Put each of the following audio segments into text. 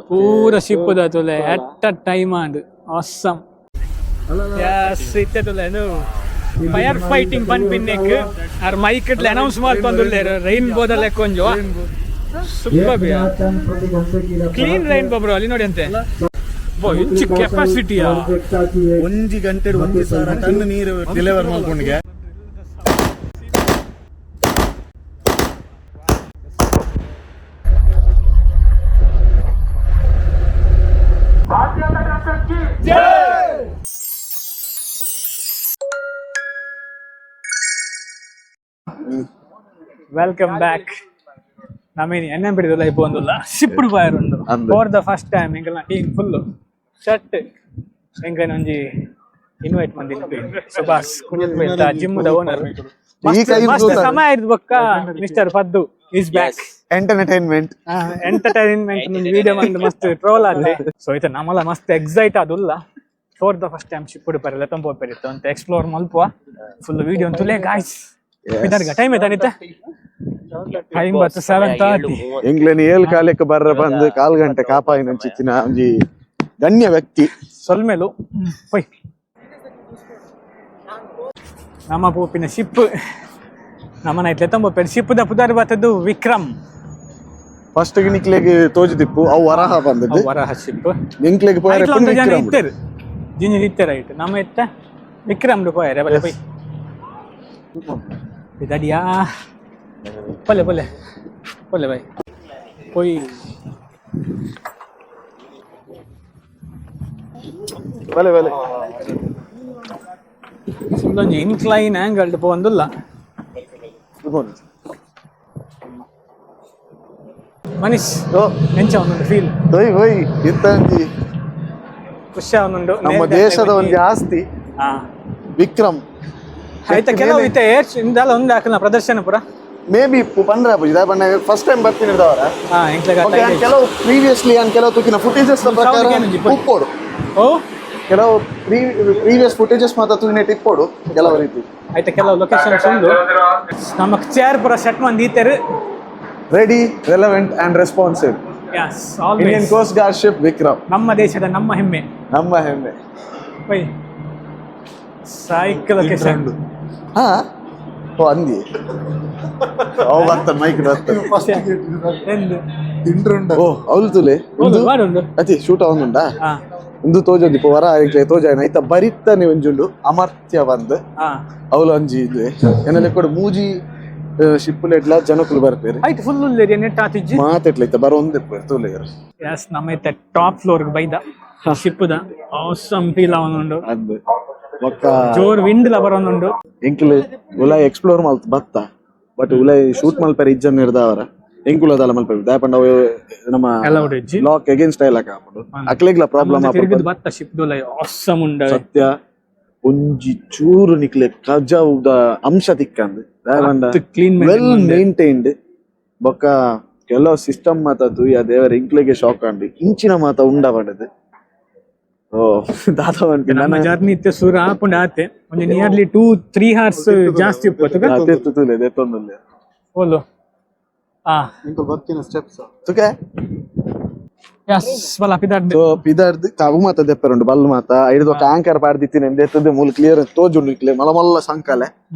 ಪೂರ ಶಿಪ್ ತುಲೆ at a time and awesome. Yes, ಇತ್ತೆ ತುಲೆ ಫೈರ್ ಫೈಟಿಂಗ್ ಪನ್ಪಿನ್ನೆಕ್ ಆರ್ ಮೈಕ್ ಇಟ್ಲೆ ಅನೌನ್ಸ್ ಮಲ್ತೊಂದುಲ್ಲೆರ್ ರೈನ್ಬೋದ ಲೆಕ್ಕ ಒಂಜು. Super clean rainbow bro ಅಲ್ಲಿ ನೋಡಿ ಅಂತೆ. ಬೋ ಇಂಚು ಕೆಪಾಸಿಟಿಯಾ. ಒಂಜಿ ಗಂಟೆ 1000 ಟನ್ ನೀರು ಡೆಲಿವರ್ ಮಾಡ್ಕೊಂಡಿಗೆ. Welcome back. ನಮೀನಿ ಎಣ್ಣೆ ಬಿಡಿದಲ್ಲ ಇಪ್ಪ ಒಂದುಲ್ಲ ಶಿಪ್ಪುಡು ಫೈರ್ ಉಂಡು. ಅಂದ್. For the first time ಎಂಕಲ್ನ team full shirt ಎಂಕನ ಒಂಜಿ ಇನ್ವೈಟ್ ಮಂದಿನ ಸುಭಾಷ್ ಕುಂಜತ್ gym the owner. ಈ ಕೈ ಮಸ್ತ್ ಸಮಯ ಇದ್ ಬೊಕ್ಕ mister Paddu is back. Entertainment. Entertainment video ಬಂದು ಮಸ್ತ್ ಟ್ರೋಲ್ ಆದೆ. ಸೊ ಇತ್ತ ನಮ್ಮಲ ಮಸ್ತ್ ಎಕ್ಸೈಟ್ ಆದುಲ್ಲ. For the first time ಶಿಪ್ಪುಡು ಪರಲ್ಲ ತಂಪು ಪೆರಿತ್ತು ಅಂತ ಎಕ್ಸ್ಪ್ಲೋರ್ ಮಲ್ಪುವ. ಫುಲ್ ವಿಡಿಯೋ ಅಂತುಲೇ ಗಾಯ್ಸ್. ಇದಾರ್ಗ ಟೈಮ್ ಆಯ್ತಾನಿತ್ತೆ? ಟೈಮ್ ಬತ್ತು 7:30. ಎಂಗ್ಲೇನ್ ಏಲ್ ಕಾಲಕ್ಕೆ ಬರ್ರ ಬಂದು ಕಾಲ್ ಗಂಟೆ ಕಾಪಾಯಿನ ಚಿತ್ತಿನ ಒಂಜಿ ಗಣ್ಯ ವ್ಯಕ್ತಿ. ಸೊಲ್ಮೆಲು ಪೊಯ್. ನಮ್ಮ ಪೋಪಿನ ಶಿಪ್ ನಮ್ಮನ ಇತ್ಲೆ ತಂಬ ಶಿಪ್ the ಪುದಾರ್ ಬತ್ತದ್ದು ವಿಕ್ರಮ್. ಫಸ್ಟ್ ನಿಕ್ಲೆಗ್ ತೋಜುದಿಪ್ಪು ಅವು ವರಹ ಬಂದದ್ದು. ಅವು ವರಹ ಶಿಪ್. ಎಂಕ್ಲೆಗ್ ಪೋಯರೆ ಐಟ್ಲ ಒಂದು ಜನ ವಿಕ್ರಮ್. ಇತ್ತೆರ್ ಜಿಂಜಿ ಇತ್ತೆರ್ ಐಟ್. ನಮ್ಮ ಇತ್ತ ವಿಕ್ರಮ್ ಪೋಯರೆ ಬಲೆ ಪೊಯ್ ಇದಡಿಯಾ. ಪೊಲೆ ಪೊಲೆ ಪೊಲೆ ಬೈ ಪೊಯ್. ಬಲೆ ಬಲೆ. ಒಂಜಿ ಇನ್ಕ್ಲೈನ್ ಆಂಗಲ್ಡ್ ಪೋವೊಂದುಲ್ಲ. ಮನೀಶ್, ಎಂಚ ಒಂದೊಂದು ಫೀಲ್? ತೊಯ್ ಒಯ್ ಇತ್ತಂಜಿ. ಖುಷಿ ಒಂದೊಂದು. ನಮ್ಮ ದೇಶದ ಒಂಜಿ ಆಸ್ತಿ ವಿಕ್ರಮ್. ಆಯ್ತಾ, ಕೆಲವು ಇತ್ತೆ ಏರ್ ಇಂದಲ್ಲ ಒಂದು ಹಾಕಲ್ಲ ಪ್ರದರ್ಶನ ಪೂರ. ಮೇ ಬಿ ಇಪ್ಪು ಪಂಡ್ರೆ ಇದ ಬಣ್ಣ ಫಸ್ಟ್ ಟೈಮ್ ಬರ್ತೀನಿ ಇದ್ದವರ. ಹಾ, ಎಂಕ್ಲೆಗ್ ಓಕೆ, ಕೆಲವು ಪ್ರೀವಿಯಸ್ಲಿ ಅನ್ ಕೆಲವು ತುಕಿನ ಫುಟೇಜಸ್ ಪ್ರಕಾರ sound ಏನಂಜಿ ಪೊಯ್. ಉಪ್ಪೋಡು. ಓ. ಕೆಲವು ಪ್ರೀವಿಯಸ್ ಫುಟೇಜಸ್ ಮಾತ್ರ ತುಕಿನ ಟಿಪ್ಪೋಡು ಕೆಲವು ರೀತಿ. ಆಯ್ತಾ, ಕೆಲವು ಲೊಕೇಶನ್ಸ್ ಉಂಡು. ನಮ್ಮ ಚೇರ್ ಪೂರ ಸೆಟ್ ಮಂದಿ ಈತೆರ್. Ready, relevant and responsive. Yes. Indian always. Coast guard ship Vikram. ನಮ್ಮ ದೇಶದ ನಮ್ಮ ಹೆಮ್ಮೆ. ನಮ್ಮ ಹೆಮ್ಮೆ. ಒಯ್ ಸೈಕ್ ಲೊಕೇಶನ್. ಹಾ, ಓ ಅಂದಿ ಅವು ಬರ್ತಾನೆ, ಮೈಕ್ ಬರ್ತಾನೆ. ಎಂದು ಓ ಅವ್ಲು ತುಲೆ. ಹೌದು, ವಾಡುಂಡು. ಅತಿ ಶೂಟ್ ಅವಂದುಂಡಾ? ಹಾ. ಇಂದು ತೋಜೊಂದಿಪ್ಪ ವರ ಐಕ್ಲೆ ತೋಜಾಯನ ಐತ ಬರಿತಾನೆ ಒಂಜುಂಡು ಅಮರ್ತ್ಯ ಬಂದ್. ಹಾ. ಅವಳು ಅಂಜಿ ಇದು ಎನ್ನಲೆ ಕೂಡ ಮೂಜಿ ಶಿಪ್ಪುಲೆಟ್ಲ ಜನಕುಲು ಬರ್ಪೇರು. ಆಯ್ತು, full area net ಆತಿಜ್ಜಿ. ಮಾತೆಟ್ಲ ಇತ್ತ ಬರ ಒಂದೇ ತೂಲೆಯರು. ಎಸ್, ನಮ್ಮ ಇತ್ತೆ ಟಾಪ್ ಫ್ಲೋರ್ ಬೈದ ಶಿಪ್ಪುದ. Awesome feel ಅವನುಂಡು. ಅಂದ್ ಬೊಕ್ಕ ಜೋರ್ ವಿಂಡ್ ಲ ಬರೋನುಂಡು. ಎಂಕ್ಲು ಉಲಾಯ್ ಎಕ್ಸ್ಪ್ಲೋರ್ ಮಲ್ತ್ ಬತ್ತ, ಬಟ್ ಉಲಾಯ್ ಶೂಟ್ ಮಲ್ಪೆರೆ ಇಜ್ಜನ್ ಇರ್ದವರ ಎಂಕುಲು ಅದಲ್ಲ ಮಲ್ಪೆರೆ ದಾಯಪಂಡ ಅವು ನಮ್ಮ ಅಲೌಡ್ ಇಜ್ಜಿ. ಲಾಕ್ ಅಗೇನ್ಸ್ಟ್ ಐಲಕ ಆಪುಂಡು, ಅಕ್ಲೆಗ್ಲ ಪ್ರಾಬ್ಲಮ್ ಆಪುಂಡು. ತಿರುಗಿದ್ ಬತ್ತ ಶಿಪ್ ದುಲೈ ಆಸಮ್ ಉಂಡು. ಸತ್ಯ, ಒಂಜಿ ಚೂರು ನಿಕ್ಲೆ ಕಜಾವುದ ಅಂಶ ತಿಕ್ಕಂದು ದಾಯಪಂಡ clean. Well maintained. ಬೊಕ್ಕ ಕೆಲವು ಸಿಸ್ಟಮ್ ಮಾತ ತೂಯ ದೇವರ ಇಂಕ್ಲೆಗೆ ಶಾಕ್ ಅಂಡ್ ಇಂಚಿನ ಮಾತ ಉಂಡ ಪಂಡದು. ಓ ದಾದ ಪನ್ಪಿ. ನಮ್ಮ ನನ್ನ ಜರ್ನಿ ಇತ್ತೆ ಸುರ ಆಪುಂಡು ಆತೆ. ಒಂಜಿ ನಿಯರ್ಲಿ 2-3 ಅವರ್ಸ್ ಜಾಸ್ತಿ ಉಪ್ಪು. ತೆತ್ತು ತೂಲೆ ದೆತ್ತೊಂದುಲ್ಲೆ. ಓಲು ಆ. ತುಕೆ. ಎಸ್, ಬಲ ಪಿದಾರ್ದು. ಸೊ ಪಿದರ್ದ್ ಅವು ಮಾತ ದೆಪ್ಪರುಂಡು ಬಲ್ಲು ಮಾತ ಐದು ಬೊಕ್ಕ ಆಂಕರ್ ಪಾಡ್ದಿತ್ತಿನ ದೆತ್ತದ ಮೂಲು ಕ್ಲಿಯರ್ ತೋಜುಂಡು ಇಕ್ಲೆ ಮಲ್ಲ ಮಲ್ಲ ಸಂಕಲೆ.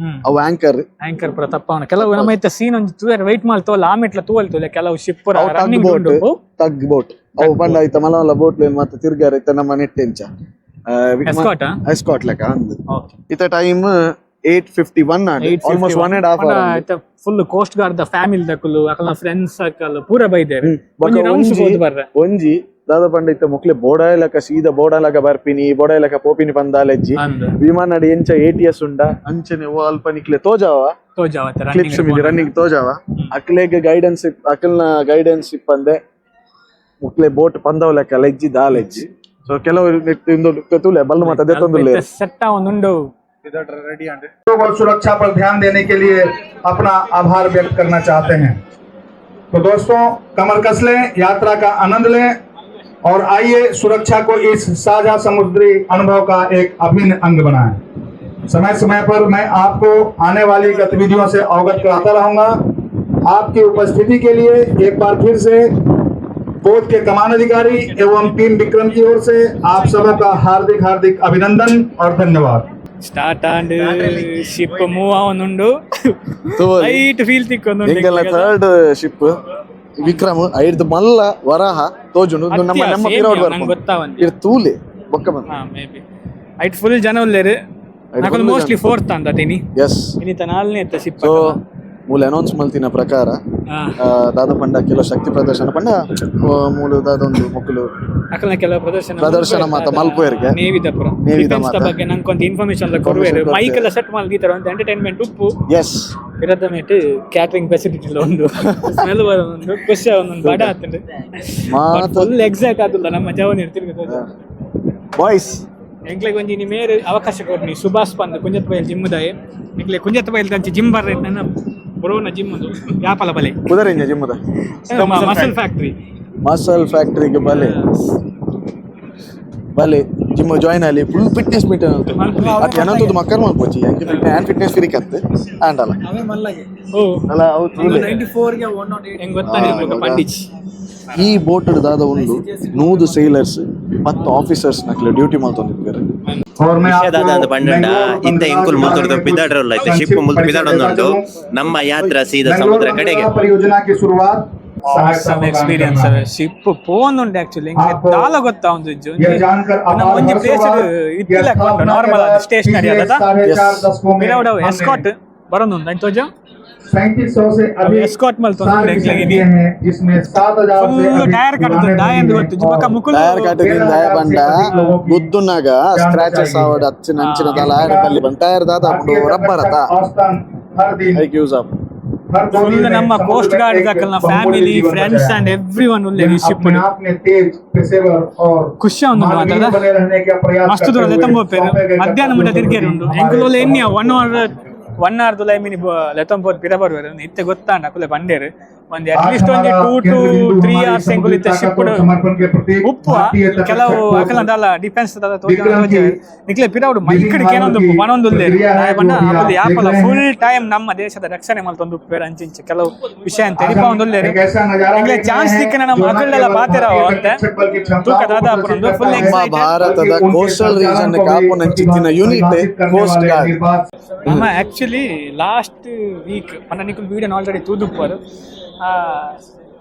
ಅವು ಆಂಕರ್. ಆಂಕರ್ ಪೂರ ತಪ್ಪಾವಣ. ಕೆಲವು ನಮ್ಮ ಇತ್ತೆ ಸೀನ್ ಒಂಜಿ ತೂಯರ್ ವೈಟ್ ಮಾಲ್ ತೋಲ ಆಮೆಟ್ಲ ತೂವಲ್ ತೋಲೆ ಕೆಲವು ಶಿಪ್ ಪೂರ ಅವು tug running boat. ಉಂಡು. ತಗ್ ಬೋಟ್ ಅವು ಪಂಡ ಐತ ಮಲ್ಲ ಮಲ್ಲ ಬೋಟ್ ಮಾತ ತಿರ್ಗಾರ ಇತ್ತ ನಮ್ಮ ನೆಟ್ಟೆಂಚ. ಎಸ್ಕಾಟ್. ಎಸ್ಕಾಟ್ ಲೆಕ್ಕ ಅಂದ್. ಓಕೆ. ಇತ್ತ time 8:51, almost 1.5. Full coast guard the family ದಕುಲು ಅಕಲ್ನ friends circle ಪೂರ ಬೈದೇರು. ಒಂಜಿ ರೌಂಡ್ಸ್ ಪೋದು ಬರ್ರೆ. ಒಂಜಿ ದಾದ ಪಂಡ ಇತ್ತ ಮೊಕ್ಲೆ ಬೋಡಾಯಲಕ ಸೀದಾ ಬೋಡಾಲಕ ಬರ್ಪಿನಿ ಬೋಡಾಯಲಕ ಪೋಪಿನಿ ಪಂದಾಲೆಜ್ಜಿ. ಅಂದ್. ವಿಮಾನಡ್ ಎಂಚ ಎಟಿಎಸ್ ಉಂಡ ಅಂಚನೆ ಓ ಅಲ್ಪ ನಿಕ್ಲೆ ತೋಜಾವ. ತೋಜಾವತ್ತೆ. Clips running ತೋಜಾವ. ಅಕ್ಲೆಗ್ ಗೈಡೆನ್ಸ್, ಅಕಲ್ನ ಗೈಡೆನ್ಸ್ ಇಪ್ಪಂದೆ ಮೊಕ್ಲೆ ಬೋಟ್ ಪಂದವ್ ಲೆಕ್ಕ ಲೆಜ್ಜಿ ದಾಲೆಜ್ಜಿ. ಸೊ ಕೆಲವು ತೂಲೆ ಬಲ್ಲು ಮಾತ ದೆತ್ತೊಂದುಲ್ಲೆ. ಸೆಟ್ ಒಂದುಂಡು. और सुरक्षा पर ध्यान देने के लिए अपना आभार व्यक्त करना चाहते हैं। तो दोस्तों, कमर कस लें, यात्रा का आनंद लें और आइए सुरक्षा को इस साझा समुद्री अनुभव का एक अभिन्न अंग बनाएं। समय समय पर मैं आपको आने वाली गतिविधियों से अवगत कराता रहूंगा। आपकी उपस्थिति के लिए एक बार फिर से पोत के कमान अधिकारी एवं टीम विक्रम की ओर से आप सबका हार्दिक हार्दिक अभिनंदन और धन्यवाद। Start and ship move ಆವೊಂದುಂಡು. ತೂವೊಲಿ. Light feel ತಿಕ್ಕೊಂದುಂಡು. ಎಂಕೆಲ್ಲ ಥರ್ಡ್ ಶಿಪ್ ವಿಕ್ರಮ್ ಐಡ್ದ್ ಮಲ್ಲ ವರಾಹ ತೋಜುಂಡು. ಉಂದು ನಮ್ಮ ಅತ್ಯ, ನಮ್ಮ same ಪಿರವುಡು ನಂಗ್ ಬರ್ಪುಂಡು. ಗೊತ್ತಾವಂದಿ. ಇರ್ ತೂಲೆ ಬೊಕ್ಕ ಬಂದು. ಹಾ, may be. ಐಟ್ ಫುಲ್ ಜನ ಉಲ್ಲೆರ್. ನಕುಲು full mostly fourth ಅಂದ ತಿನಿ. ಎಸ್. ಇನ್ನಿತ ನಾಲ್ನೇ ಇತ್ತ ಶಿಪ್. ಸೊ ಮೂಲ ಅನೌನ್ಸ್ ಮಲ್ತಿನ ಪ್ರಕಾರ ದಾದ ಪಂಡ ಕೆಲವು ಶಕ್ತಿ ಪ್ರದರ್ಶನ ಪಂಡ ಮೂಲ ದಾದ ಒಂದು ಮೊಕ್ಕಲು ಅಕಲ್ನ ಕೆಲವು ಪ್ರದರ್ಶನ ಪ್ರದರ್ಶನ ಮಾತ ಮಲ್ಪುವೆರ್ಗೆ. ನೇವಿದ ಪುರ ನೇವಿದ ಡಿಫೆನ್ಸ್ ಮಾತ. ಬಗ್ಗೆ ನಂಗೆ ಇನ್ಫಾರ್ಮೇಶನ್ ಎಲ್ಲ ಕೊರುವೆರ್. ಕೊರ್ತೆರ್. ಮೈಕ್ ಎಲ್ಲ ಸೆಟ್ ಮಲ್ದಿತ್ತರ, ಒಂದು ಎಂಟರ್ಟೈನ್ಮೆಂಟ್ ಉಪ್ಪು. ಎಸ್. ಇರದ ಮೇಟ್ ಕ್ಯಾಟರಿಂಗ್ ಫೆಸಿಲಿಟಿ ಉಂಡು, ಸ್ಮೆಲ್ ಬರೋದುಂಡು, ಖುಷಿ ಆವೊಂದು, ಬಡ ಆತುಂಡು. ಮಾತ ಫುಲ್ ಎಕ್ಸೈಟ್ ಆತುಲ್ಲ ನಮ್ಮ ಜವನ್ ಇರ್ತಿರ್ಬೇಕು. ಬಾಯ್ಸ್. ಎಂಕ್ಲೆಗ್ ಒಂಜಿ ಇನಿ ಮೇರ್ ಅವಕಾಶ ಕೊರ್ನಿ ಸುಭಾಷ್ ಪಂದ್ ಕುಂಜತ್ ಬೈಲ್ ಜಿಮ್ ದಾಯೆ. ನಿಕ್ಲೆ ಕುಂಜತ್ ಬೈಲ್ ದಂಚಿ ಜಿಮ್ ಬರ್ರೆ, ನನ್ನ ಬ್ರೋನ ಜಿಮ್ ಉಂದು ಯಾಪಲ ಬಲೆ. ಕುದರಿಂಜ ಜಿಮ್ಮದ? Muscle factory. Muscle ಫ್ಯಾಕ್ಟ್ರಿಗೆ ಬಲೆ ಬಲೆ, ಜಿಮ್ ಜಾಯ್ನ್ ಅಲ್ಲಿ full fitness meet. ಅದು ಏನಂತದ್ದು ಮಕ್ಕರ್ ಮಲ್ಪೊಚ್ಚಿ ಅಂಕೆ ಫಿಟ್ನೆಸ್ ಆ್ಯಂಡ್ ಫಿಟ್ನೆಸ್ ಫಿರಿಕ್ ಅತ್ತೆ ಆಂಡಲ. ಓ. ಅಲ್ಲ, ಅವು ತೂಲೆ. ಹೆಂಗ್ ಗೊತ್ತಾ ನಿಮ್ಗೆ ಪಂಡಿಚ್? ಈ ಬೋಟ್ ದಾದ ಉಂಡು 100 ಸೇಲರ್ಸ್ 10 ಆಫೀಸರ್ಸ್ ನಕ್ಲೆ ಡ್ಯೂಟಿ ಮಲ್ತೊಂದಿದ್ದಾರೆ. और मैं ವಿಷಯ ದಾದ आपको ಪಂಡಂಡ मैंगलोर ಇತ್ತ ಎಂಕುಲು बंदरगाह ಮುಲ್ತುರ್ದು के बारे में ಪಿದಾಡರಲ್ಲ ಐತೆ कुछ ಶಿಪ್ ಮುಲ್ತು संक्षिप्त ಪಿದಾಡೊಂದುಂಡು. परिचय देता चलूं। ನಮ್ಮ ಯಾತ್ರಾ ಸೀದಾ मैंगलोर ಸಮುದ್ರ ಕಡೆಗೆ. बंदरगाह परियोजना की शुरुआत सहायता प्रदान ಎಕ್ಸ್ಪೀರಿಯನ್ಸ್ करना है। ಶಿಪ್ ಪೋನ್ ಉಂಟು ಆಕ್ಚುಲಿ. ಆಪೋ ದಾಲ ಗೊತ್ತಾ ಒಂದು ಇಜ್ಜು. यह जानकर ನಮ್ಮ अपार ಒಂಜಿ हर्ष ಪ್ಲೇಸ್ होगा कि ಇತ್ತಿಲ್ಲ स्थापना के ನಾರ್ಮಲ್ बाद ಸ್ಟೇಷನರಿ पिछले ಅದ. 4.5 दशकों में ಪಿರವಡ हमने ಎಸ್ಕಾಟ್ ಬರೋದುಂಡು ಅಂಚೋಜ. 3700 से अधिक ಎಸ್ಕಾಟ್ ಮಲ್ತೊಂದು सार ಎಂಕ್ಲೆಗ್ ಇನಿ. किए हैं, जिसमें 7000 से ಫುಲ್ अधिक ಟೈರ್ ಕಟ್ಟುದು उड़ानें ದಾಯ भरी ಅಂದ್ हैं ಗೊತ್ತು ಬೊಕ್ಕ और ಮುಕುಲು ಟೈರ್ ಕಟ್ಟದಿಂದ ಬಂಡ ಗುದ್ದುನಾಗ ಸ್ಕ್ರಾಚಸ್ ಆವಡ್ ಅಚ್ಚಿನ ಅಂಚಿನ ದಾಲ ಆಯರ ಬಲ್ಲಿ ಬಂದ್ ಟೈರ್ ದಾದ भारतीय ರಬ್ಬರ್ ಅತ तटरक्षक औसतन हर दिन ಐಕ್ ಯೂಸ್ ಆಪ್. हर 2 ಫುಲ್ दिन में ನಮ್ಮ समुद्र ಕೋಸ್ಟ್ में ಗಾರ್ಡ್ एक ದಕಲ್ನ बहुमूल्य ಫ್ಯಾಮಿಲಿ जीवन ಫ್ರೆಂಡ್ಸ್ बचाया and है। ಎವ್ರಿ ಒನ್ ಉಲ್ಲೆರ್ ಈ जिन्हें ಶಿಪ್. अपने आप में तेज, पेशेवर और ಖುಷಿ ಆವೊಂದುಂಡು मानवीय ಮಾತದ. बने रहने का प्रयास ಮಸ್ತ್ करते ದೂರ हुए ಲೆತ್ತಂಬೋಪೆರ್ सौंपे गए ಮಧ್ಯಾಹ್ನ ಮುಟ್ಟ कर्तव्यों के ತಿರ್ಗೇರು प्रति ಉಂಡು. हमारे ಎಂಕುಲು ಎನ್ನಿಯ समर्पण one hour one hour ದುಲೈ mini ಲೆತ್ತಂಬೋದ್ ಪಿರ ಬರುವೆರ್. ಇತ್ತೆ ಗೊತ್ತಾಂಡ ಅಕುಲೆ ಬಂಡೇರು ಒಂದು आज ಅಟ್ಲೀಸ್ಟ್ ಒಂಜಿ हमारा two to केंद्र बिंदु ತ್ರೀ हमारी ಅವರ್ಸ್ ಎಂಕುಲು समुद्री ಇತ್ತೆ ताकत ಶಿಪ್ और समर्पण के प्रतीक ಉಪ್ಪು भारतीय ಕೆಲವು तटरक्षक ಅಕಲ पोत ದಾಲ ಡಿಫೆನ್ಸ್ ದಾದ ವಿಕ್ರಮ್ ಕಿ ನಿಕ್ಲೆ ಪಿರವುಡು ಮೈಕಡ್ ವಿಭಿನ್ನ ಕೇನೊಂದು ಮಾರ್ಗಕ್ಕೆ ಪನೊಂದುಲ್ಲೆರ್. ಪ್ರಕ್ರಿಯೆ है ಪಂಡ जो अभी ಅಕುಲು आप ಯಾಪಲ देख रहे ಫುಲ್ हैं। ಟೈಮ್ ನಮ್ಮ ದೇಶದ ರಕ್ಷಣೆ ಮಲ್ತೊಂದು ಉಪ್ಪುವೆರ್. ಅಂಚಿಂಚ ಕೆಲವು ವಿಷಯ आज हम ತೆರಿಪಾವೊಂದುಲ್ಲೆರ್. एक ऐसा नजारा ಎಂಕ್ಲೆ देख रहे ಚಾನ್ಸ್ हैं ತಿಕ್ಕನ ನಮ್ಮ जो न ಅಕಲ್ಲೆಲ್ಲ केवल ಪಾತೆರಾವ भारतीय ಅಂತೆ तटरक्षक बल की क्षमताओं ತೂಕ को ದಾದ प्रदर्शित ಪುರಂದು करता ಫುಲ್ है, ನಮ್ಮ ಎಕ್ಸೈಟೆಡ್. ಭಾರತದ बल्कि उनके ಕೋಸ್ಟಲ್ संचालन ರೀಜನ್ को भी ಕಾಪುನಂಚಿತ್ತಿನ ಯೂನಿಟ್ परिभाषित करने ಕೋಸ್ಟ್ वाले ಗಾರ್ಡ್. निर्बाध ನಮ್ಮ actually last week ಪಂಡ ನಿಕುಲು ವೀಡಿಯೋನ ಆಲ್ರೆಡಿ ತೂದುಪ್ಪರು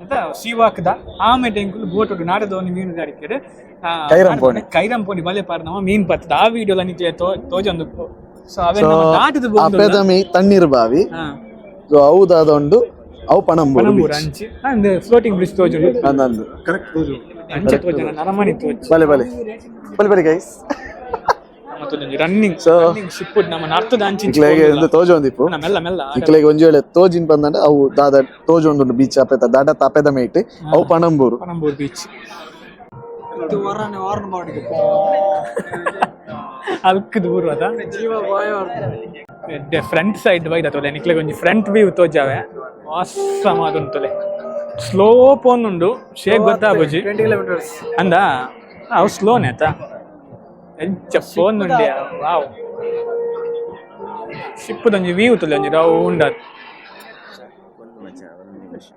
ಎಂತ ಸೀವಾಕ್ದ ಆಮೇಲೆ ಎಂಕುಲು ಬೋಟ್ ನಾಡದೋನಿ ಮೀನುಗಾರಿಕೆರು ಕೈರಂಪೋಣಿ. ಕೈರಂಪೋಣಿ ಬಲೆ ಪಾರ್ ನಮ್ಮ ಮೀನ್ ಪತ್ತದ ಆ ವಿಡಿಯೋಲ ನಿಕ್ಲೆ ತೋಜೊಂದುಪ್ಪು. ಸೊ ಅವೆನ್ ಸೊ ನಮ್ಮ ದಾಟದು ಪೋವೊಂದುಲ್ಲ. ಅಪೆದಮಿ ತಣ್ಣೀರ್ ಬಾವಿ. ಹಾ. ಸೊ ಅವು ದಾದ ಉಂಡು ಅವು ಪಣಂಬೂರು ಪಣಂಬೂರು beach. ಅಂಚಿ ಅಂದ್ ಫ್ಲೋಟಿಂಗ್ ಬ್ರಿಡ್ಜ್ ತೋಜುಂಡು. ಅಂದಂದು. ಅಂಚೆ ತೋಜುಂಡು ನರಮನಿ ತೋಜು. ಬಲೆ ಬಲೆ ಬಲೆ ಬಲೆ ಗೈಸ್. ನಮ್ಮ ತೋಜೊಂಜಿ running So- running ship ನಮ್ಮ ನರ್ತದ ಅಂಚಿ ಇಂಚಿ ಇಕ್ಲೆಗೆ ಪೋವೊಂದುಲ್ಲ. ಇಂದು ತೋಜೊಂದಿಪ್ಪು. ಮೆಲ್ಲ ಮೆಲ್ಲ ಇಕ್ಲೆಗೆ ಒಂಜಿ ವೇಳೆ ತೋಜಿನ್ ಬಂದಂಡ ಅವು ದಾದ ತೋಜೊಂದುಂಡು ಬೀಚ್ ಅಪೆತ ದಾಡ ತಪೆದ ಮೇಟ್ ಅವು ಪಣಂಬೂರು. ಪಣಂಬೂರು ಬೀಚ್ ಅಲ್ಕ್ ದೂರ ಅದ ಫ್ರಂಟ್ ಸೈಡ್ ಬೈದ ತೋಲೆ ನಿಕ್ಲೆಗ್ ಒಂಜಿ ಫ್ರಂಟ್ ವ್ಯೂ ತೋಜಾವೆ. ವಾಸಮ್ ಆದುಂಟುಲೆ ಸ್ಲೋ ಪೋನುಂಡು ಶೇಕ್ ಗೊತ್ತಾಬುಜಿ ಅಂದ ಅವು ಸ್ಲೋನೆ ಆತ ಎಂಚ ಫೋನ್ ಉಂಡೆ. ವಾವ್, ಶಿಪ್ಪುದೊಂಜಿ ವ್ಯೂ ತುಲೆ ಒಂಜಿ ರೌಂಡ್ ಆತ್.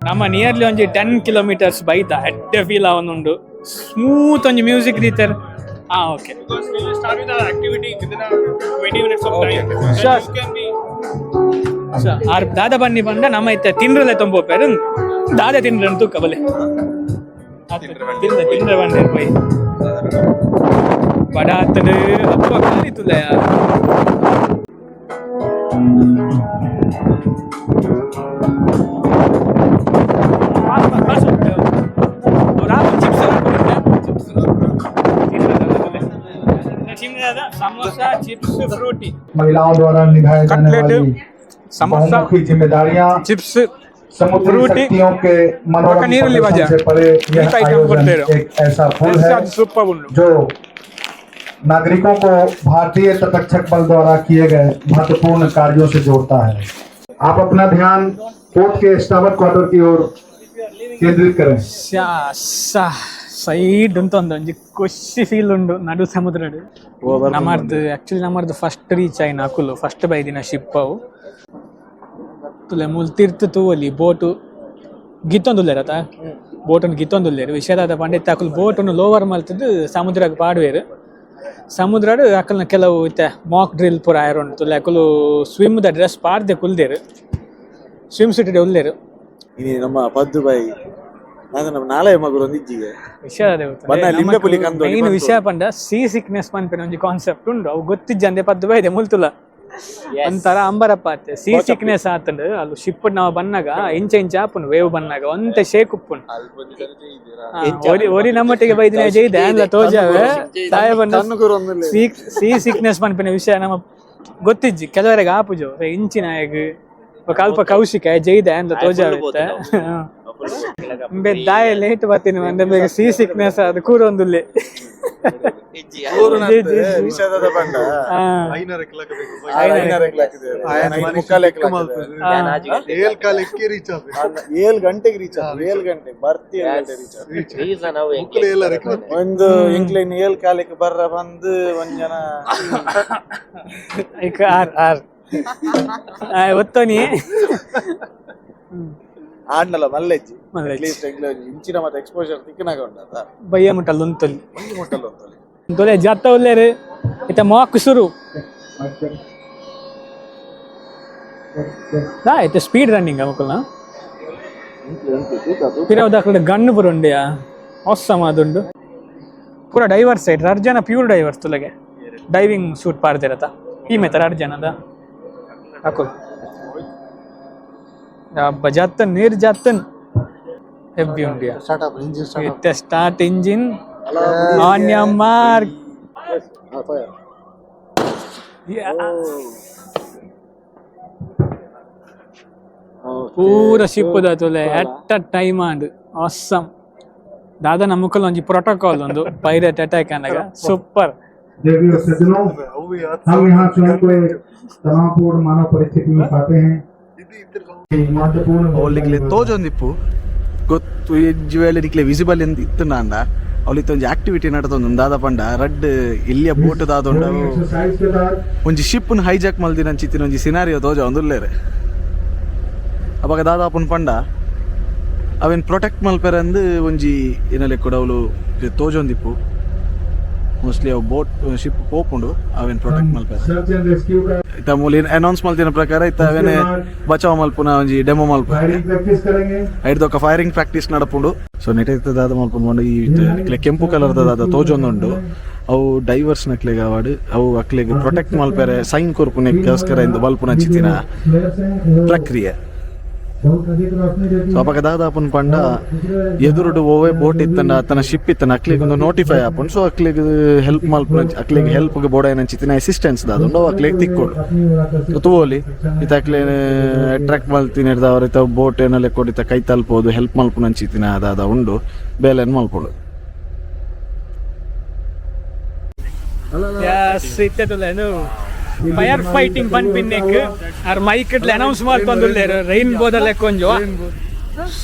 ನಮ್ಮ ನಿಯರ್ಲಿ ಒಂಜಿ 10 ಕಿಲೋಮೀಟರ್ಸ್ ಬೈತ ಎಡ್ಡೆ ಫೀಲ್ ಆವೊಂದುಂಡು. ಸ್ಮೂತ್ ಒಂಜಿ ಮ್ಯೂಸಿಕ್ ದೀತೆರ್. ಹಾ, okay. Because we will start with our activity within a 20 minutes of time. And Sure. you can be R ದಾದ ಬನ್ನಿ ಬಂಡ ನಮ್ಮ ಇತ್ತೆ ತಿಂಡ್ರಲೆ ತೊಂಬೋಪೇರು ದಾದ ತಿಂಡ್ರೆ ತೂಕ ಬಲೆ ತಿಂದ ತಿಂಡ್ರೆ ಬಂಡೆ ಪೋಯ್ ಬಡ ಆತಡು ಅಪ್ಪ ಖಾಲಿ ತುಲೆ. ಸಮೋಸ ಚಿಪ್ಸ್ ಫ್ರೂಟಿ महिलाओं द्वारा निभाए जाने कटलेट, वाली समोसा, बहुमुखी जिम्मेदारियां ಚಿಪ್ಸ್ समुद्री फ्रूटी, शक्तियों के मनोरम ನೀರುಳ್ಳಿ प्रदर्शन भाजा। से परे यह एक आइटम आयोजन करते रहो। एक ऐसा पुल है ಸೂಪರ್ ಉಂಡು. जो नागरिकों को भारतीय तटरक्षक बल द्वारा किए गए महत्वपूर्ण कार्यों से जोड़ता है। आप अपना ध्यान पोर्ट के स्टावर क्वार्टर की ओर केंद्रित करें। ಸೈಡ್ ಉಂಟು ಒಂಜಿ ಖುಷಿ ಫೀಲ್ ಉಂಡು ನಡು ಸಮುದ್ರಡ್. ನಮ್ಮರ್ದು ಆಕ್ಚುಲಿ ನಮ್ಮರ್ದು ಫಸ್ಟ್ ರೀಚ್ ಆಯಿನ ಅಕುಲು ಫಸ್ಟ್ ಬೈದಿನ ಶಿಪ್ ಅವು. ತುಲೆ ಮೂಲು ತಿರ್ತು ತೂವೊಲಿ ಬೋಟು ಗಿತ್ತೊಂದುಲ್ಲೆರ್ ಅತ ಬೋಟನ್ನು ಗಿತ್ತೊಂದುಲ್ಲೆರ್ ವಿಷಯದಾದ ಪಂಡ ಇತ್ತೆ ಅಕುಲು ಬೋಟನ್ನು ಲೋವರ್ ಮಲ್ತುದು ಸಮುದ್ರಗ್ ಪಾಡುವೆರ್. ಸಮುದ್ರಡ್ ಅಕಲ್ನ ಕೆಲವು ಇತ್ತೆ ಮಾಕ್ ಡ್ರಿಲ್ ಪೂರ ಆಯೆರೆ ಉಂಡು. ತುಲೆ ಅಕುಲು swim the dress ಪಾಡ್ದೆ ಕುಲ್ದೆರ್, ಸ್ವಿಮ್ ಸೂಟ್ ಉಲ್ಲೆರ್. ಇನಿ ನಮ್ಮ ಪದ್ದು ಬಾಯಿ ನಮ್ಮ ನಾಳೆ ಮಗುರು ಒಂದು ಇಜ್ಜಿಗೆ ವಿಷಯ ಬಣ್ಣ ಲಿಂಬೆ ಪುಲಿ ಕಂದೋಲಿ ಮೈನ್ ಬಂತು. ವಿಷಯ ಪಂಡ ಸೀ ಸಿಕ್ನೆಸ್ ಪನ್ಪಿನ ಒಂಜಿ ಕಾನ್ಸೆಪ್ಟ್ ಉಂಡು. ಅವು ಗೊತ್ತಿಜ್ಜಂದೆ ಪದ್ದು ಬೈದೆ ಮುಲ್ತುಲ ಒಂಥರ ಅಂಬರಪ್ಪ ಆತೆ. ಸೀ ಸಿಕ್ನೆಸ್ ಆತಂಡ್ ಅಲ್ಲಿ ಶಿಪ್ ನಾವು ಬನ್ನಾಗ ಇಂಚ ಇಂಚ ಆಪುಂಡು. ವೇವ್ ಬನ್ನಾಗ ಒಂತೆ ಶೇಕ್ ಉಪ್ಪುಂಡು. ಒರಿ ಒರಿ ನಮ್ಮೊಟ್ಟಿಗೆ ಬೈದಿನ ಜೈದೆ ಆನ್ಲ ತೋಜಾವೆ ತಾಯ ಬಣ್ಣ. ಕಣ್ಣು ಸೀ ಸೀ ಸಿಕ್ನೆಸ್ ಪನ್ಪಿನ ವಿಷಯ ನಮ್ಮ ಗೊತ್ತಿಜ್ಜಿ, ಕೆಲವರಿಗೆ ಆಪುಜು. ಇಂಚಿನಾಯಗ್ ಅಲ್ಪ ಕೌಶಿಕ ಜೈದೆ ಆನ್ಲ ತೋಜಾವೆ. ಇಂಬೆ ದಾಯ ಲೇಟ್ ಬರ್ತೀನಿ ಅಂದ್ರೆ ಬೇಗ ಸೀ ಸಿಕ್ನೆಸ್ ಅದು ಕೂರೊಂದುಲ್ಲೆ. ವಿಷಯದ ಬಂಡ. 7 ಗಂಟೆಗೆ ರೀಚ್ ಆಗ, 7 ಗಂಟೆ ಬರ್ತಿ, 7 ಗಂಟೆ ರೀಚ್. ಒಂದು ಎಂಕ್ಲೈನ್ 7 ಕಾಲಕ್ಕೆ ಬರ್ರ ಬಂದು ಒಂದ್ ಜನ. ಇಕ ಆರ್ ಆರ್ ಒತ್ತೋನಿ. ಆಡ್ನಲ್ಲ ಮಲ್ಲೆಜ್ಜಿ. ಮಲ್ಲೆಜ್ಜಿ. ಅಟ್ಲೀಸ್ಟ್ ಎಂಕ್ಲೆ ಇಂಚಿನ ಮತ್ತೆ ಎಕ್ಸ್ಪೋಜರ್ ತಿಕ್ಕನಾಗ ಉಂಟದ. ಬಯ್ಯ ಮುಟ್ಟಲ್ ಉಂತೊಲಿ. ಒಂಜಿ ಮುಟ್ಟಲ್ ಒಂತೊಲಿ. ತೊಲೆ ಜತ್ತ ಉಲ್ಲೇರು, ಇತ್ತ ಮಾಕ್ ಶುರು. ಇತ್ತ ಸ್ಪೀಡ್ ರನ್ನಿಂಗ್ ಅಮುಕಲ್ನ ಪಿರವು ದಾಖಲೆ ಗಣ್ಣು ಪೂರ ಉಂಡಿಯಾ ಅವಸಮ ಅದುಂಡು ಪೂರ. ಡೈವರ್ಸ್ ಸೈಡ್ ರಡ್ ಜನ ಪ್ಯೂರ್ ಡೈವರ್ಸ್ ತುಲಗೆ ಡೈವಿಂಗ್ ಸೂಟ್ ಪಾಡ್ದಿರತ. ಈ ಮೇತರ ರಡ್ ಜನದ ಹಾಕೋದು. ಅಬ್ಬ ಜತ್ತನ್ ನೀರ್ ಜತ್ತನ್ ಹೆಬ್ಬಿ ಉಂಡಿಯಾ. ಇತ್ತೆ start engine, on your mark. Fire. ಪೂರ ಶಿಪ್ಪುದ ತುಲೆ at a time and awesome. ದಾದಾ ನಮ್ಮಕ್ಕಲ್ ಒಂಜಿ ಪ್ರೋಟೋಕಾಲ್ ಒಂದು ಪೈರೇಟ್ ಅಟ್ಯಾಕ್ ಅನ್ನಾಗ ಸೂಪರ್. देवी और सज्जनों, हम यहाँ स्वयं को एक तनावपूर्ण मानव परिस्थिति में पाते हैं। महत्वपूर्ण ಅವಳಿಗೆ ತೋಜೊಂದಿಪ್ಪು ಗೊತ್ತು ಎಜ್ಜು ವೇಳೆ ನಿಕ್ಲೆ ವಿಸಿಬಲ್ ಎಂದು ಇತ್ತು ನಾಂಡ ಅವಳಿತ್ತು ಒಂಜಿ ಆಕ್ಟಿವಿಟಿ ನಡತೊಂದು ದಾದ ಪಂಡ ರಡ್ಡ್ ಇಲ್ಲಿಯ ಬೋಟ್ ದಾದೊಂಡ एक्सरसाइज के बाद ಒಂಜಿ ಶಿಪ್ ಹೈಜಾಕ್ ಮಲ್ದಿನ ಅಂಚಿತ್ತಿನ ಒಂಜಿ ಸಿನಾರಿಯೋ ತೋಜ ಒಂದುಲ್ಲೇರೆ. ಅವಾಗ ದಾದಾಪುನ್ ಪಂಡ ಅವೇನ್ ಪ್ರೊಟೆಕ್ಟ್ ಮಲ್ಪೆರಂದು ಒಂಜಿ ಏನಲೆ ಕೂಡ ಅವಳು ತೋಜೊಂದಿಪ್ಪು. ಮೋಸ್ಟ್ಲಿ ಅವು ಬೋಟ್ ಶಿಪ್ ಪೋಪುಂಡು ಅವೇನ್ ಪ್ರೊಟೆಕ್ಟ್ ಮಲ್ಪೆರೆ. Search and rescue का ಇತ್ತ ಮೂಲಿ ಅನೌನ್ಸ್ ಮಲ್ತಿನ ಪ್ರಕಾರ ಇತ್ತ ಅವೇನೆ ಬಚಾವ್ ಮಲ್ಪುನ ಒಂಜಿ ಡೆಮೋ ಮಲ್ಪು. फायरिंग प्रैक्टिस करेंगे। ಐಡ್ದೊಕ್ಕ ಫೈರಿಂಗ್ ಪ್ರಾಕ್ಟೀಸ್ ನಡಪುಂಡು. ಸೊ ನೆಟ್ ದಾದ ಮಲ್ಪುಂಡು ಪಂಡ ಈ ನಿಕ್ಲೆ ಕೆಂಪು ಕಲರ್ ದಾದ ತೋಜೊಂದುಂಡು ಅವು ಡೈವರ್ಸ್ ನಕ್ಲೆಗ್ ಅವಾಡ್ ಅವು ಅಕ್ಲೆಗ್ ಪ್ರೊಟೆಕ್ಟ್ ಮಲ್ಪೆರೆ ಸೈನ್ ಕೊರ್ಪುನೆಕ್ಕೋಸ್ಕರ ಇಂದು ಬಲ್ಪುನ ಚಿತ್ತಿನ फ्लेयर्स हैं वो ಪ್ರಕ್ರಿಯೆ. बहुत अधिक रोशनी देती ಸೊ ಅಪಗ ದಾದಾಪುನ್ ಪಂಡ ಎದುರುಡು ಓವೇ ಬೋಟ್ ಇತ್ತಂಡ ತನ್ನ ಶಿಪ್ ಇತ್ತನ ಅಕ್ಲೆಗ್ ಒಂದು ನೋಟಿಫೈ ಆಪುಂಡು. ಸೊ ಅಕ್ಲೆಗ್ ಹೆಲ್ಪ್ ಮಲ್ಪುನ ಅಕ್ಲೆಗ್ ಹೆಲ್ಪ್ ಬೋಡಾಯನಂಚಿತ್ತಿನ ಅಸಿಸ್ಟೆನ್ಸ್ ದಾದುಂಡು ಅವು ಅಕ್ಲೆಗ್ ತಿಕ್ಕೊಡು. ತೂವೊಲಿ ಇತ್ತ ಅಕ್ಲೆ ಅಟ್ರಾಕ್ಟ್ ಮಲ್ತಿನ ಹಿಡ್ದವ್ರ ಇತ್ತ ಬೋಟ್ ಏನೆಲ್ಲ ಕೊಡಿತ ಕೈ ತಲುಪೋದು ಹೆಲ್ಪ್ ಮಲ್ಪುನಂಚಿತ್ತಿನ ದಾದ ಉಂಡು ಬೇಲೆನ್ ಮಲ್ಪುಂಡು. ಎಸ್, ಇತ್ತೆ ತುಲೆ ಫೈರ್ ಫೈಟಿಂಗ್ ಪನ್ಪಿನ್ನೆಕ್ ಆರ್ ಮೈಕ್ ಇಟ್ಲೆ ಅನೌನ್ಸ್ ಮಲ್ತೊಂದುಲ್ಲೆರ್. ರೈನ್ಬೋದ ಲೆಕ್ಕ ಒಂಜಿ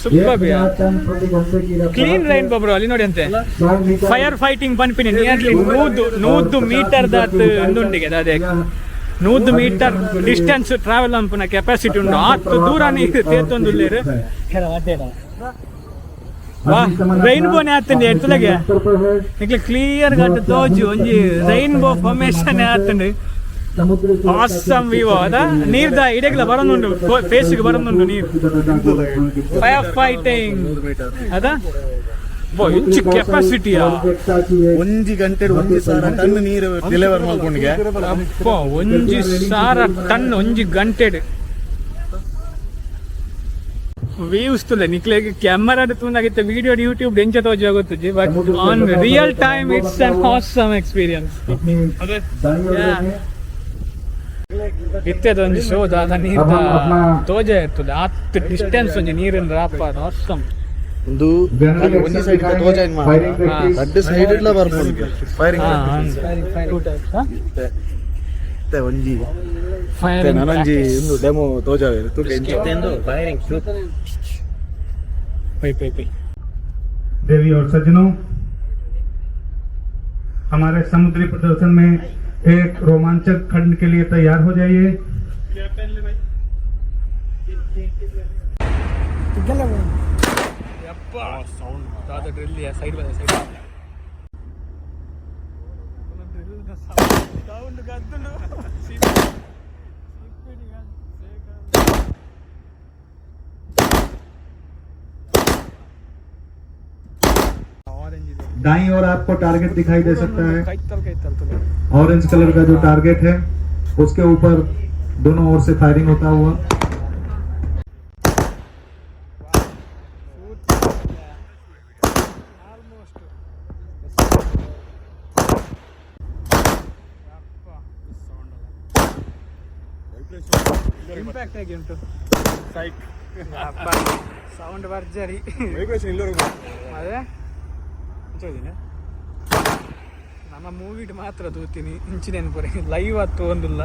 super clean rainbow bro. ಅಲ್ಲಿ ನೋಡಿ ಅಂತೆ ಫೈರ್ ಫೈಟಿಂಗ್ ಪನ್ಪಿನಿ ನಿಯರ್ಲಿ 100 ಮೀಟರ್ ದಾತ್ ಉಂದುಂಡಿಗೆ ಅದೇ 100 metre distance travel ಅನ್ಪುನ capacity ಉಂಡು. ಆತ್ ದೂರ ನೀರು ತೇತೊಂದುಲ್ಲೆರ್. ವಾ, ರೈನ್ಬೋನೆ ಆತಂడి ಎತ್ತುಲಗೆ ನಿಕ್ಲೆ ಕ್ಲಿಯರ್ ಗಟ್ಟ ತೋಜು ಒಂಜಿ ರೈನ್ಬೋ ಫಾರ್ಮೇಶನ್ ಆತಂಡು. ಆಸಮ್ ವ್ಯೂ ಅದ. ನೀರ್ದ ಇಡೆಗ್ಲ ಬರೋದುಂಡು, ಫೇಸ್ಗೆ ಬರೋದುಂಡು ನೀರು. ಫೈರ್ ಫೈಟಿಂಗ್ ಅದ ಬೋ ಇಂಚು ಕೆಪಾಸಿಟಿಯಾ. ಒಂಜಿ ಗಂಟೆ 1000 ಟನ್ ನೀರು ಡೆಲಿವರ್ ಮಲ್ಪುಂಡಿಗೆ. ಅಪ್ಪ, 1000 ಟನ್ ಒಂಜಿ ಗಂಟೆಡ್. ವ್ಯೂಸ್ ತುಲೆ ನಿಕ್ಲೆಗ್ ಕ್ಯಾಮರಾ ತೂಂದಾಗಿತ್ತೆ ವಿಡಿಯೋ ಯೂಟ್ಯೂಬ್ ಎಂಚ ತೋಜಿ ಗೊತ್ತುಜಿ, but on real time it's an awesome experience. ಇತ್ತೆದ ಒಂಜಿ ಶೋ ದಾದ ನೀರ್ದ ತೋಜ ಇರ್ತದೆ ಆತ್ ಡಿಸ್ಟೆನ್ಸ್ ಒಂಜಿ ನೀರಿನ ರಾಪ ಆಸಮ್. ಒಂದು ಒಂಜಿ ಸೈಡ್ ತೋಜಾಯಿನ್ ರಡ್ಡ್ ಸೈಡ್ ಇಡ್ಲ ಬರ್ಪುಂಡು firing. Two types. ಒಂಜಿ ಫೈರಿಂಗ್. ನನೊಂಜಿ ಇಂದು ಡೆಮೋ ತೋಜಾವೆ ತೂಕ ಎಂಚ. Pi pi pi. देवी और सज्जनों, हमारे समुद्री प्रदर्शन में एक रोमांचक खंड के लिए तैयार हो जाइए। ಯಪ್ಪ ಸೌಂಡ್ ದಾದ ಡ್ರಿಲ್ ಸೈಡ್ ಬಂದ ಸೈಡ್ ಸೌಂಡ್ ಗದ್ದುಂಡು. दाईं ओर आपको टारगेट दिखाई दे सकता है। ಕೈತಲ್ ಕೈತಲ್ ತುಲೆ. ऑरेंज कलर का जो टारगेट है, उसके ऊपर दोनों ओर से फायरिंग होता हुआ। Almost. Impact ಹೇಗೆ ಉಂಟು? ಸೌಂಡ್ ಭರ್ಜರಿ. ಅದೇ ನಮ್ಮ ಮೂವಿಡ್ ಮಾತ್ರ ತೂತೀನಿ ಇಂಚಿನ ಪೂರ ಲೈವ್ ಆತು ಒಂದಿಲ್ಲ.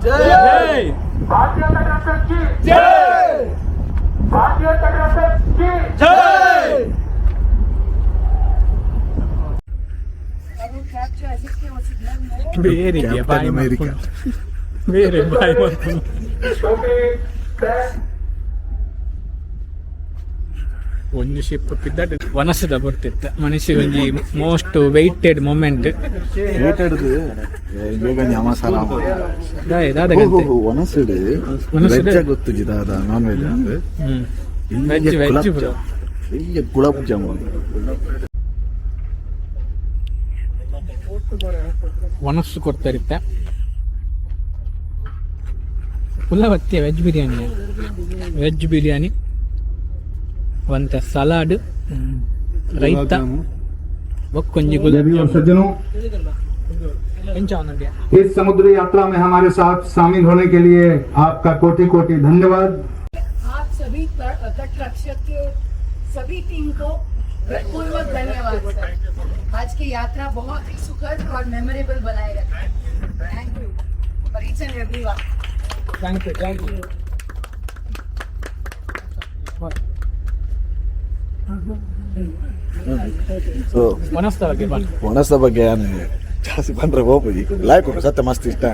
ಜೈ ಜೈ ಜೈ. ಬೇರೆ ಇದೆಯಾ? ಬಾಯಿ ಕ್ಯಾಪ್ಟನ್ ಅಮೇರಿಕಾ. ಮಾಡ್ಕೊಂಡು. ಬೇರೆ ಬಾಯಿ ಮಾಡ್ಕೊಂಡು. ಒಂದು ಶಿಪ್ ಪಿದ್ದಟ್ ವನಸದ ಬರ್ತಿತ್ತ ಮನುಷ್ಯ ಒಂಜಿ most weighted moment. ಮಸಾಲ. ದಾದ ಗಂತೆ? ಒಣಸಿಡು. ಒಣಸಿಡು? ವೆಜ್ ಗೊತ್ತುಜಿ ದಾದ ನಾನ್ ವೆಜ್ ಅಂದ್ರೆ. ಹ್ಮ್ veg veg bro. ಇಲ್ಲಿ ಗುಲಾಬ್ ಜಾಮೂನ್. ಒಣಸು ಕೊಡ್ತಾರಿತ್ತ ಪುಲ್ಲವತ್ತಿಯ ವೆಜ್ ಬಿರಿಯಾನಿ, ವೆಜ್ ಬಿರಿಯಾನಿ ಒಂತೆ ಸಲಾಡ್, ರೈತ ಬೊಕ್ಕೊಂಜಿ ಗುಲಾಬ್ देवी और सज्जनों, ಎಂಚ ಒಂದೊಂದು. इस समुद्री यात्रा में हमारे साथ शामिल होने के लिए आपका कोटि कोटि धन्यवाद। आप सभी तट रक्षक के सभी टीम को पूर्वक धन्यवाद सर। आज की यात्रा बहुत ही सुखद और मेमोरेबल बनाए रखा। Thank you for each and every one. Thank you, thank you. So ಒಣಸ್ತ ಬಗ್ಗೆ ಬಾ. ಒಣಸ ಬಗ್ಗೆ ನಾನು ಜಾಸ್ತಿ ಬಂದ್ರೆ ಹೋಗ್ಬೋದು ಲಾಯ್ಕ್ ಉಂಟು ಸತ್ಯ ಮಸ್ತ್ ಇಷ್ಟ.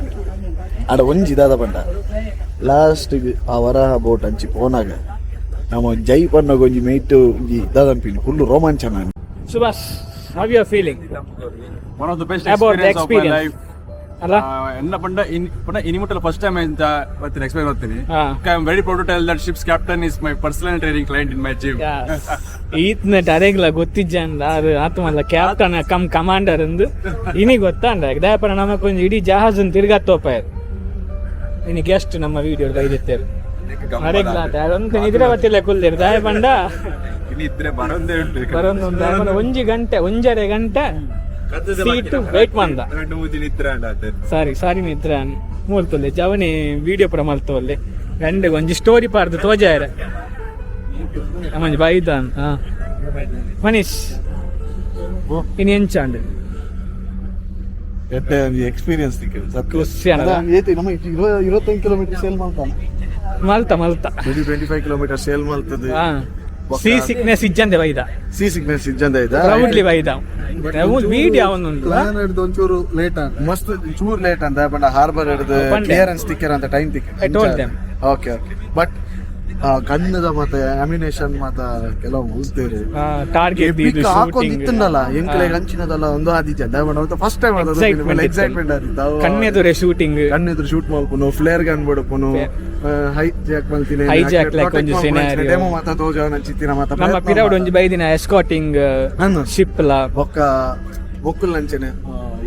ಆಡ ಒಂಜಿ ಇದಾದ ಪಂಡ ಲಾಸ್ಟ್ ಆ ವರಹ ಬೋಟ್ ಅಂಚಿ ಪೋನಾಗ ನಮ್ಮ ಜೈ ಪನ್ನಗ ಒಂಜಿ ಮೇಟ್ ಒಂಜಿ ಇದಾದಂಪಿನಿ ಫುಲ್ ರೋಮಾಂಚನ. Subhash, how you are feeling? One of the best About the experience of my experience. Life. ಅಲ್ಲ. ಎನ್ನ ಪಂಡ ಇನ್ ಪಂಡ ಇನಿಮುಟ್ಟಲ ಫಸ್ಟ್ ಟೈಮ್ ಅಂತ ಬರ್ತೀನಿ, ಎಕ್ಸ್ಪೀರಿಯನ್ಸ್ ಬರ್ತೀನಿ. ಹಾ. I am very proud to tell that ship's captain is my personal training client in my gym. ಈತ್ನ ಡರೆಗ್ಲ ಗೊತ್ತಿಜ್ಜಂದ ಅದು ಆತ್ಮಲ್ಲ captain come commander ಅಂದು ಇನಿ ಗೊತ್ತಾಂಡ ದಯಪರ ನಮಕ್ ಒಂಜಿ ಇಡೀ ಜಹಾಜನ್ ತಿರ್ಗಾ ತೋಪಾಯರ್. ಇನಿ ಗೆಸ್ಟ್ ನಮ್ಮ ವಿಡಿಯೋ ಬೈದಿತ್ತೇವೆ ಅರೆಗ್ಲ ಒಂದು ನಿದ್ರೆ ಬತ್ತಿಲ್ಲ ಕುಲ್ದಿರ್ ದಯ ಪಂಡ. ಇನ್ನು ಇದ್ರೆ ಬರೋದೇ ಉಂಟು. ಬರೊಂದು ದಯಪಂಡ ಒಂಜಿ ಗಂಟೆ ಒಂಜರೆ ಗಂಟೆ ಸೀಟು ವೇಟ್ ಮಂದ. ಎರಡು ಮೂರು ದಿನ ಇದ್ರೆ ಅಂಡ ಅದೇ. ಸಾರಿ ಸಾರಿ ನಿದ್ರೆ ಮೂಲ್ತೊಲ್ಲೆ ಜವನಿ ವಿಡಿಯೋ ಪೂರ ಮಲ್ತೊಲ್ಲೆ ಗಂಡೆ ಒಂಜಿ ಸ್ಟೋರಿ ಪಾರ್ದು ತೋಜಾಯರ ಅಮ್ಮಂಜಿ ಬೈದಾನ್. ಹಾ ಮನೀಶ್, ಇನಿ ಎಂಚಾಂಡ್? ಎಡ್ಡೆ ಒಂಜಿ ಎಕ್ಸ್ಪೀರಿಯನ್ಸ್ ತಿಕ್ಕದು. ಖುಷಿ ಅಲ್ಲ? ಏತಿ ನಮ್ಮ 25 ಕಿಲೋಮೀಟರ್ ಸೇಲ್ ಮಾಡ್ತಾನೆ. ಮಲ್ತ ಮಲ್ತ. 20-25 ಕಿಲೋಮೀಟರ್ ಸೇಲ್ ಮಾಡ್ತದೆ. ಹಾ, ಸೀ ಸಿಕ್ನೆಸ್ ಇಜ್ಜಂದೆ ಬೈದ. ಸಿ ಸಿಕ್ನೆಸ್ ಇಜ್ಜಂದೆ ಆಯ್ತಾ? ಪ್ರೌಡ್ಲಿ ಬೈದ ವಿಡಿಯೋ ಅವನುಂಟು. ಪ್ಲಾನ್ ಹಿಡ್ದು ಒಂಚೂರು ಲೇಟ್ ಆಗ ಮಸ್ತ್ ಚೂರ್ ಲೇಟ್ ಅಂತ ಪಂಡ ಹಾರ್ಬರ್ ಹಿಡಿದು ಪಂಡೆ. ಕ್ಲಿಯರೆನ್ಸ್ ತಿಕ್ಕರ್ ಅಂತ ಟೈಮ್ ತಿಕ್ಕ. I told them. Okay okay, but ಗನ್ನದ ಮತ್ತೆ ಅಮ್ಯುನೇಷನ್ ಮತ್ತ ಕೆಲವು ಮುಗಿಸ್ತೇವೆ. ಟಾರ್ಗೆಟ್ ಹಾಕೊಂದಿತ್ತಲ್ಲ ಎಂಕ್ಲೆಗ್ ಅಂಚಿನದಲ್ಲ ಒಂದು Aditya first time excitement Aditya. ಕಣ್ಣೆದುರೆ shooting. ಕಣ್ಣೆದುರು shoot ಮಲ್ಪುನು, flare gun ಬಿಡಪುನು, high Jack ಮಲ್ತಿನಿ. Hijack like ಒಂಜಿ scenario. Demo ಮಾತ ತೋಜವನ ಚಿತ್ತಿನ ಮಾತ ನಮ್ಮ ಪ್ರಯತ್ನ ಪಿರವಡ್ ಮಾತ. ಒಂಜಿ ಬೈದಿನ ಎಸ್ಕಾಟಿಂಗ್ ಅಂದು. ಶಿಪ್ ಲ. ಬೊಕ್ಕ ಬೊಕ್ಕುಲ್ ಅಂಚನೆ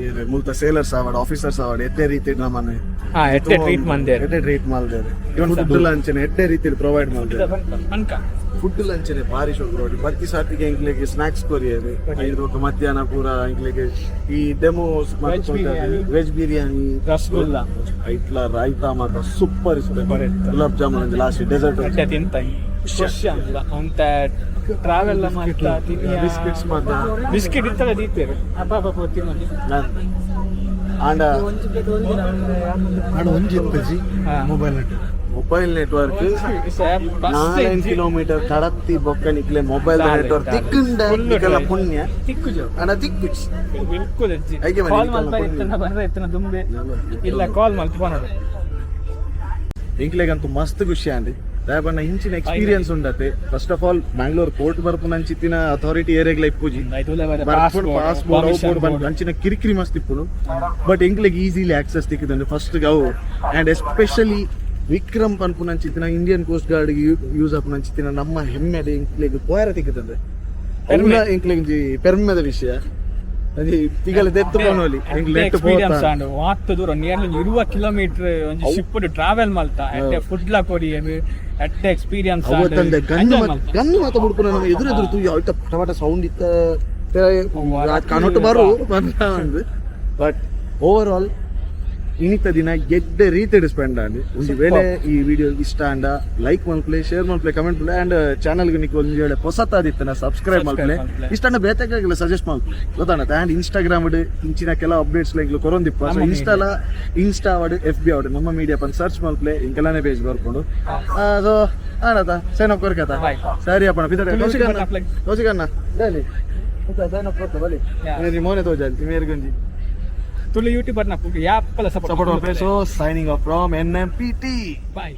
ಏರು ಮುಲ್ತ ಸೇಲರ್ಸ್ ಆವಡ್ ಆಫೀಸರ್ಸ್ ಆವಡ್ ಎಡ್ಡೆ ರೀತಿ ನಮ್ಮನೆ ಹಾ, ಎಡ್ಡೆ ಟ್ರೀಟ್ ಮಂದೇರ್. ಎಡ್ಡೆ ಟ್ರೀಟ್ ಮಲ್ದೇರು. ಇವನ್ ಫುಡ್ ಅಂಚನೆ ಎಡ್ಡೆ ರೀತಿಯಲ್ಲಿ ಪ್ರೊವೈಡ್ ಮಲ್ದೇರು. ಅನ್ಕ. ಫುಡ್ ಲಂಚನೆ ಭಾರಿ ಶೋಕ್ ರೋಡಿ ಪ್ರತಿ ಸಾತಿಗೆ ಎಂಕ್ಲೆಗೆ ಸ್ನಾಕ್ಸ್ ಕೊರಿಯರು ಐದು ಬೊಕ್ಕ ಮಧ್ಯಾಹ್ನ ಪೂರ ಎಂಕ್ಲೆಗೆ ಈ demo. Veg biryani. Veg biryani. Rasgulla. ಐಟ್ಲ raita ಮಾತ್ರ super gulab jamun last dessert. ಎಡ್ಡೆ ತಿಂತ ಖುಷಿ ಅಲ್ಲ ಅಂತ ಟ್ರಾವೆಲ್ ಮಾಡ್ತಾ ತಿನ್ನಿಯ. ಬಿಸ್ಕೆಟ್ಸ್ ಮಾತ್ರ. ಬಿಸ್ಕೆಟ್ ಇತ್ತಲ್ಲ ದೀಪೇರು ಅಪ್ಪ ಅಪ್ಪ ತಿನ್ನೋದು. ಆಂಡ ಆಡ ಒಂಜಿ ಇಪ್ಪಜಿ ಹಾ. ಮೊಬೈಲ್. ಮೊಬೈಲ್ ನೆಟ್ವರ್ಕ್ 4 ಕಿಲೋಮೀಟರ್ ಕಡತ್ತಿ ಬೊಕ್ಕ ನಿಕ್ಲೆ ಮೊಬೈಲ್ ನೆಟ್ವರ್ಕ್ ತಿಕ್ಕುಂಡ ನಿಕಲ ಪುಣ್ಯ. ತಿಕ್ಕುಜು. ಅಣ್ಣ, ತಿಕ್ಕುಚ್. ಬಿಲ್ಕುಲ್ ಅಜ್ಜಿ. ಐಕೆ ಬನ್ನಿ, ಕಾಲ್ ನಿಕಲ್ನ ಮಲ್ಪ ಪುಣ್ಯ. ಇತ್ತನ ಬರ್ರೆ ಇತ್ತನ ದುಂಬೆ ಇಲ್ಲ ಕಾಲ್ ಮಲ್ತ್ ಪನೊಡು. ಎಂಕ್ಲೆಗಂತೂ ಮಸ್ತ್ ಖುಷಿ ಆಂಡ್. ದಾಯೆ ಇಂಚಿನ experience ಉಂಡತೆ. First of all Mangalore port ಬರ್ಪುನ ಅಂಚಿತ್ತಿನ ಅಥಾರಿಟಿ ಏರಿಯಾಗ್ಲ ಇಪ್ಪುಜಿ. ಪಾಸ್ಪೋರ್ಟ್ ಅಂಚಿನ ಕಿರಿಕಿರಿ ಮಸ್ತ್ ಇಪ್ಪುನು. ಬಟ್ ಎಂಕ್ಲೆಗ್ ಈಸಿಲಿ ಆಕ್ಸೆಸ್ ತಿಕ್ಕಿದಂಡು ಫಸ್ಟ್ ಅವು. ಅಂಡ್ ಎಸ್ಪೆಷಲಿ ವಿಕ್ರಮ್ ಪನ್ಪುನಂಚಿತ್ತಿನ ಇಂಡಿಯನ್ ಕೋಸ್ಟ್ ಗಾರ್ಡ್ ಯೂಸ್ ಆಪುನಂಚಿತ್ತಿನ ನಮ್ಮ ಹೆಮ್ಮೆಡೆ ಎಂಕ್ಲೆಗ್ ಪೋಯರ ತಿಕ್ಕುದಂಡೆ. ಅವ್ಲ ಎಂಕ್ಲೆಗ್ ಒಂಜಿ ಪೆರ್ಮೆದ ವಿಷಯ. ಅದೇ ತಿಗಲ ದೆತ್ತು ಪೋನೋಲಿ ಎಂಕ್ಲೆ ನೆಟ್ ಎಕ್ಸ್ಪೀರಿಯನ್ಸ್ ಪೋತ. ಆಂಡ್. ವಾತ್ ದೂರ, ನಿಯರ್ಲಿ 20 ಕಿಲೋಮೀಟರ್ ಒಂಜಿ ಶಿಪ್ ಟ್ರಾವೆಲ್ ಮಲ್ತ, ಎಡ್ಡೆ ಫುಡ್ ಲಾ ಕೊರಿಯೆರ್, ಎಡ್ಡೆ ಎಕ್ಸ್ಪೀರಿಯನ್ಸ್. ಅವತ್ತಂದೆ ಗನ್ ಗನ್ ಮಾತ ಬುಡ್ಪುನ ನಮ್ಮ ಎದುರು ಎದುರು ತೂಯಿ ಅಲ್ಟ ಪಟ ಪಟ ಸೌಂಡ್ ಇತ್ತ. ಕನೊಟ್ಟು ಬರು ಬಟ್ ಓವರ್ ಆಲ್ ಇನಿತ ದಿನ ಎಡ್ಡೆ ರೀತಿಡ್ ಸ್ಪೆಂಡ್ ಆಂಡ್. ಒಂಜಿ ವೇಳೆ ಈ ವಿಡಿಯೋ ಇಷ್ಟ ಆಂಡ ಲೈಕ್ ಮಲ್ಪಲೆ, ಶೇರ್ ಮಲ್ಪಲೆ, ಕಮೆಂಟ್ ಮಲ್ಪಲೆ. ಅಂಡ್ ಚಾನಲ್ ನಿಕ್ ಒಂಜಿ ವೇಳೆ ಪೊಸತಾದಿತ್ತನ ಸಬ್ಸ್ಕ್ರೈಬ್ ಮಲ್ಪಲೆ. ಮಲ್ಪಲೆ. ಇಷ್ಟ ಆಂಡ ಬೇತೆಗಾಗಿಲ್ಲ ಸಜೆಸ್ಟ್ ಮಲ್ಪಲೆ, ಗೊತ್ತಾಂಡ. ಅಂಡ್ ಇನ್ಸ್ಟಾಗ್ರಾಮ್ ಇಂಚಿನ ಕೆಲವು ಅಪ್ಡೇಟ್ಸ್ ಎಂಕ್ಲು ಕೊರೊಂದಿಪ್ಪ. ಸೊ ನಮ್ಮ ಇನ್ಸ್ಟಾಲ ಇನ್ಸ್ಟಾ ಆವಡ್, ಎಫ್ ಬಿ ಆವಡ್, ನಮ್ಮ ಮೀಡಿಯಾ ಪಂದ್ ಸರ್ಚ್ ಮಲ್ಪಲೆ, ಇಂಕಲಾನೆ ಪೇಜ್ ಬರ್ಕೊಂಡು. ಸೊ ಆಣತ ಸೈನ್ ಅಪ್ ಕೊರ್ಕತ. Bye. ಸರಿ ಅಪ್ಪಣ ಪಿತಡೆ. ತುಳು ಕೌಶಿಕ್ ಅಣ್ಣ. ಅಪ್ಲೈ. ಕೌಶಿಕ್ ಅಣ್ಣ ಡಾಲಿ ಸೈನ್ ಅಪ್ ಕೊರ್ತ ಬಲಿ. Yeah. ಮೋನೆ ತೋಜಾಲಿ ತಿಮೇರ್ಗುಂಜಿ. ತುಳು ಯೂಟ್ಯೂಬರ್ ನ ಯಾಪಲ. Support. So signing off from NMPT. Bye.